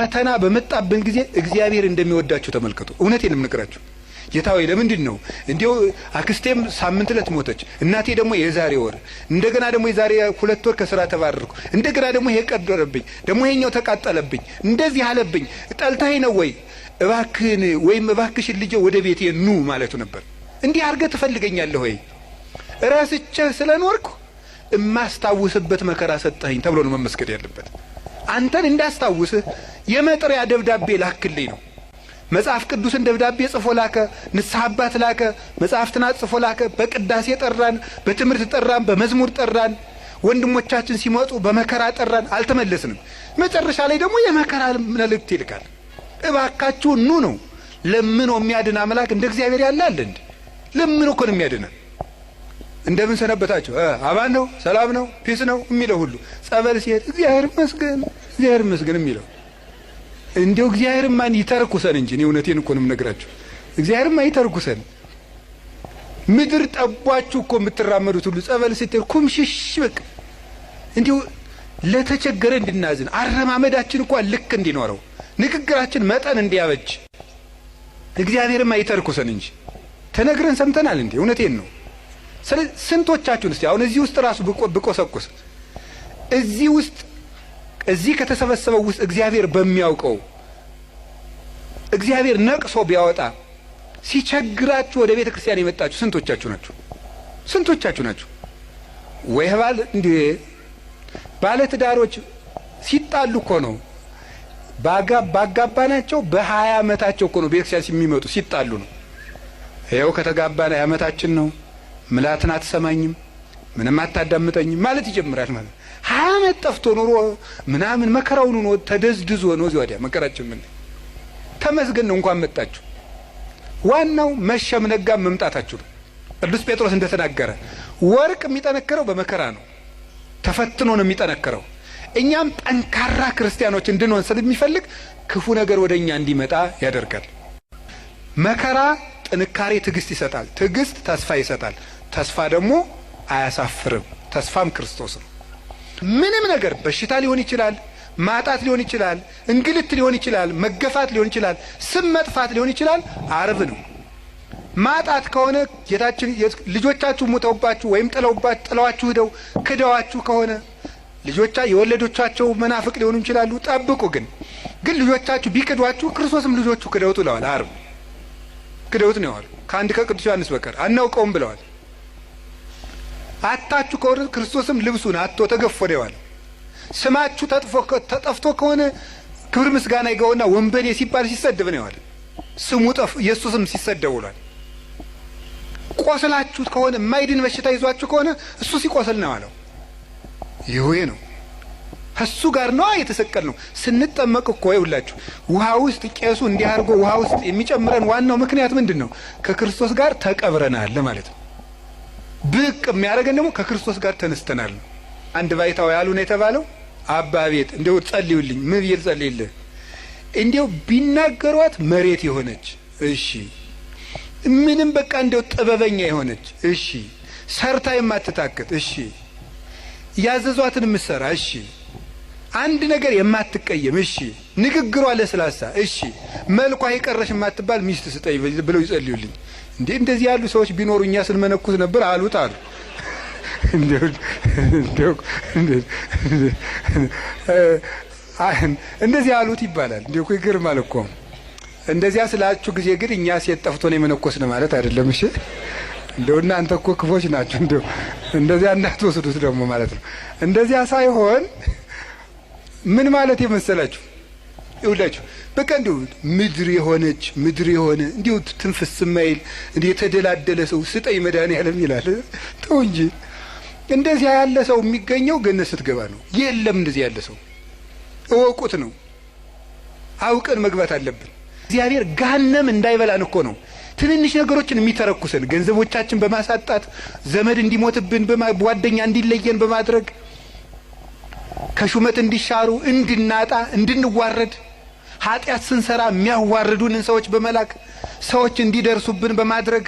ፈተና በመጣብን ጊዜ እግዚአብሔር እንደሚወዳችሁ ተመልከቱ። እውነቴን የምነግራችሁ ጌታ ሆይ ለምንድን ነው እንዲያው አክስቴም ሳምንት ዕለት ሞተች፣ እናቴ ደግሞ የዛሬ ወር፣ እንደገና ደግሞ የዛሬ 2 ወር ከስራ ተባረርኩ፣ እንደገና ደግሞ ይሄ ቀደረብኝ፣ ደግሞ ይሄኛው ተቃጠለብኝ፣ እንደዚህ አለብኝ፣ ጠልተኸኝ ነው ወይ? እባክህን ወይም እባክሽን ልጄ ወደ ቤቴ ኑ ማለቱ ነበር። እንዲህ አድርገህ ትፈልገኛለህ ወይ? ረስቼህ ስለኖርኩ እማስታውስበት መከራ ሰጠኸኝ ተብሎ ነው መመስገን ያለበት። አንተን እንዳስታውስህ የመጥሪያ ደብዳቤ ላክልኝ ነው። መጽሐፍ ቅዱስን ደብዳቤ ጽፎ ላከ፣ ንስሐ አባት ላከ፣ መጽሐፍትን ጽፎ ላከ። በቅዳሴ ጠራን፣ በትምህርት ጠራን፣ በመዝሙር ጠራን። ወንድሞቻችን ሲመጡ በመከራ ጠራን፣ አልተመለስንም። መጨረሻ ላይ ደግሞ የመከራ መልእክት ይልካል። እባካችሁ ኑ ነው። ለምኖ የሚያድን አምላክ እንደ እግዚአብሔር ያለ አለ እንዴ? ለምኖ እኮ ነው የሚያድነን። እንደምን ሰነበታችሁ? አማን ነው፣ ሰላም ነው፣ peace ነው የሚለው ሁሉ ጸበል ሲሄድ እግዚአብሔር ይመስገን፣ እግዚአብሔር ይመስገን የሚለው እንደው እግዚአብሔርማ ይተርኩሰን እንጂ እኔ እውነቴን እኮ ነው የምነግራችሁ። እግዚአብሔርማ ይተርኩሰን። ምድር ጠቧችሁ እኮ የምትራመዱት ሁሉ ጸበል ስትሄድ ኩምሽሽ በቃ እንዲሁ ለተቸገረ እንድናዝን አረማመዳችን እንኳን ልክ እንዲኖረው ንግግራችን መጠን እንዲያበጅ እግዚአብሔርማ ይተርኩሰን እንጂ ተነግረን ሰምተናል እንዴ? እውነቴን ነው። ስለዚህ ስንቶቻችሁን እስቲ አሁን እዚህ ውስጥ ራሱ ብቆሰቁስ እዚህ ውስጥ እዚህ ከተሰበሰበው ውስጥ እግዚአብሔር በሚያውቀው እግዚአብሔር ነቅሶ ቢያወጣ ሲቸግራችሁ ወደ ቤተ ክርስቲያን የመጣችሁ ስንቶቻችሁ ናችሁ? ስንቶቻችሁ ናችሁ? ወይ ባል እንዴ ባለ ትዳሮች ሲጣሉ እኮ ነው ባጋባናቸው በ20 ዓመታቸው እኮ ነው ቤተ ክርስቲያን የሚመጡ ሲጣሉ ነው። ይኸው ከተጋባን 20 ዓመታችን ነው፣ ምላትን አትሰማኝም፣ ምንም አታዳምጠኝም ማለት ይጀምራል ማለት ነው። 20 ዓመት ጠፍቶ ኑሮ ምናምን መከራውን ሆኖ ተደዝድዞ ነው እዚህ ወዲያ መከራችን ምን ተመስገን ነው እንኳን መጣችሁ። ዋናው መሸም ነጋም መምጣታችሁ ነው። ቅዱስ ጴጥሮስ እንደተናገረ ወርቅ የሚጠነክረው በመከራ ነው፣ ተፈትኖ ነው የሚጠነክረው። እኛም ጠንካራ ክርስቲያኖች እንድንሆን ስለሚፈልግ ክፉ ነገር ወደኛ እንዲመጣ ያደርጋል። መከራ ጥንካሬ፣ ትዕግስት ይሰጣል። ትዕግስት ተስፋ ይሰጣል። ተስፋ ደግሞ አያሳፍርም። ተስፋም ክርስቶስ ነው። ምንም ነገር በሽታ ሊሆን ይችላል፣ ማጣት ሊሆን ይችላል፣ እንግልት ሊሆን ይችላል፣ መገፋት ሊሆን ይችላል፣ ስም መጥፋት ሊሆን ይችላል። አርብ ነው። ማጣት ከሆነ ጌታችን ልጆቻችሁ ሞተውባችሁ ወይም ጥለዋችሁ ሄደው ክደዋችሁ ከሆነ ልጆቻ የወለዶቻቸው መናፍቅ ሊሆኑ ይችላሉ። ጠብቁ። ግን ልጆቻችሁ ቢክዷችሁ ክርስቶስም ልጆቹ ክደውት ብለዋል። አርብ ክደውት ነው ያለው ከአንድ ከቅዱስ ዮሐንስ በቀር አናውቀውም ብለዋል። አታችሁ ከሆነ ክርስቶስም ልብሱን አጥቶ ተገፎ ነው ያለው። ስማችሁ ተጠፍቶ ከሆነ ክብር ምስጋና ይገባውና ወንበዴ ሲባል ሲሰደብ ነው ያለው። ስሙ ጠፍ የሱ ስም ሲሰደብ ውሏል። ቆስላችሁ ከሆነ የማይድን በሽታ ይዟችሁ ከሆነ እሱ ሲቆስል ነው ያለው። ይሄ ነው ከሱ ጋር ነው የተሰቀልነው። ስንጠመቅ እኮ ይኸውላችሁ ውሃ ውስጥ ቄሱ እንዲህ አድርጎ ውሃ ውስጥ የሚጨምረን ዋናው ምክንያት ምንድነው? ከክርስቶስ ጋር ተቀብረናል ለማለት ነው። ብቅ የሚያደርገን ደግሞ ከክርስቶስ ጋር ተነስተናል። አንድ ባይታው ያሉ ነው የተባለው አባ ቤት እንደው ጸልዩልኝ። ምን ብዬ ልጸልይልህ? እንደው ቢናገሯት መሬት የሆነች እሺ፣ ምንም በቃ እንደው ጥበበኛ የሆነች እሺ፣ ሰርታ የማትታክት እሺ፣ ያዘዟትን የምትሰራ እሺ፣ አንድ ነገር የማትቀየም እሺ፣ ንግግሯ ለስላሳ እሺ፣ መልኳ የቀረሽ የማትባል ሚስት ስጠኝ ብለው ይጸልዩልኝ። እንዴ እንደዚህ ያሉ ሰዎች ቢኖሩ እኛ ስንመነኩስ ነበር አሉት አሉ። እንደዚህ አሉት ይባላል። እንደው እኮ ይገርማል እኮ። እንደዚያ ስላችሁ ጊዜ ግን እኛ ሴት ጠፍቶ ነው የመነኮስን ማለት አይደለም። እሺ እንደው እናንተ እኮ ክፎች ናችሁ። እንደው እንደዚያ እንዳትወስዱት ደግሞ ማለት ነው። እንደዚያ ሳይሆን ምን ማለት የመሰላችሁ ይኸውላችሁ በቃ እንደው ምድር የሆነች ምድር የሆነ እንዲሁ ትንፍስ የማይል እንዲህ የተደላደለ ሰው ስጠኝ መድኃኒዓለም ይላል። ተው እንጂ እንደዚያ ያለ ሰው የሚገኘው ገነት ስትገባ ነው። የለም እንደዚህ ያለ ሰው እወቁት ነው። አውቀን መግባት አለብን። እግዚአብሔር ገሃነም እንዳይበላን እኮ ነው ትንንሽ ነገሮችን የሚተረኩሰን፣ ገንዘቦቻችን በማሳጣት፣ ዘመድ እንዲሞትብን ጓደኛ እንዲለየን በማድረግ፣ ከሹመት እንዲሻሩ፣ እንድናጣ፣ እንድንዋረድ፣ ኃጢአት ስንሰራ የሚያዋርዱንን ሰዎች በመላክ፣ ሰዎች እንዲደርሱብን በማድረግ።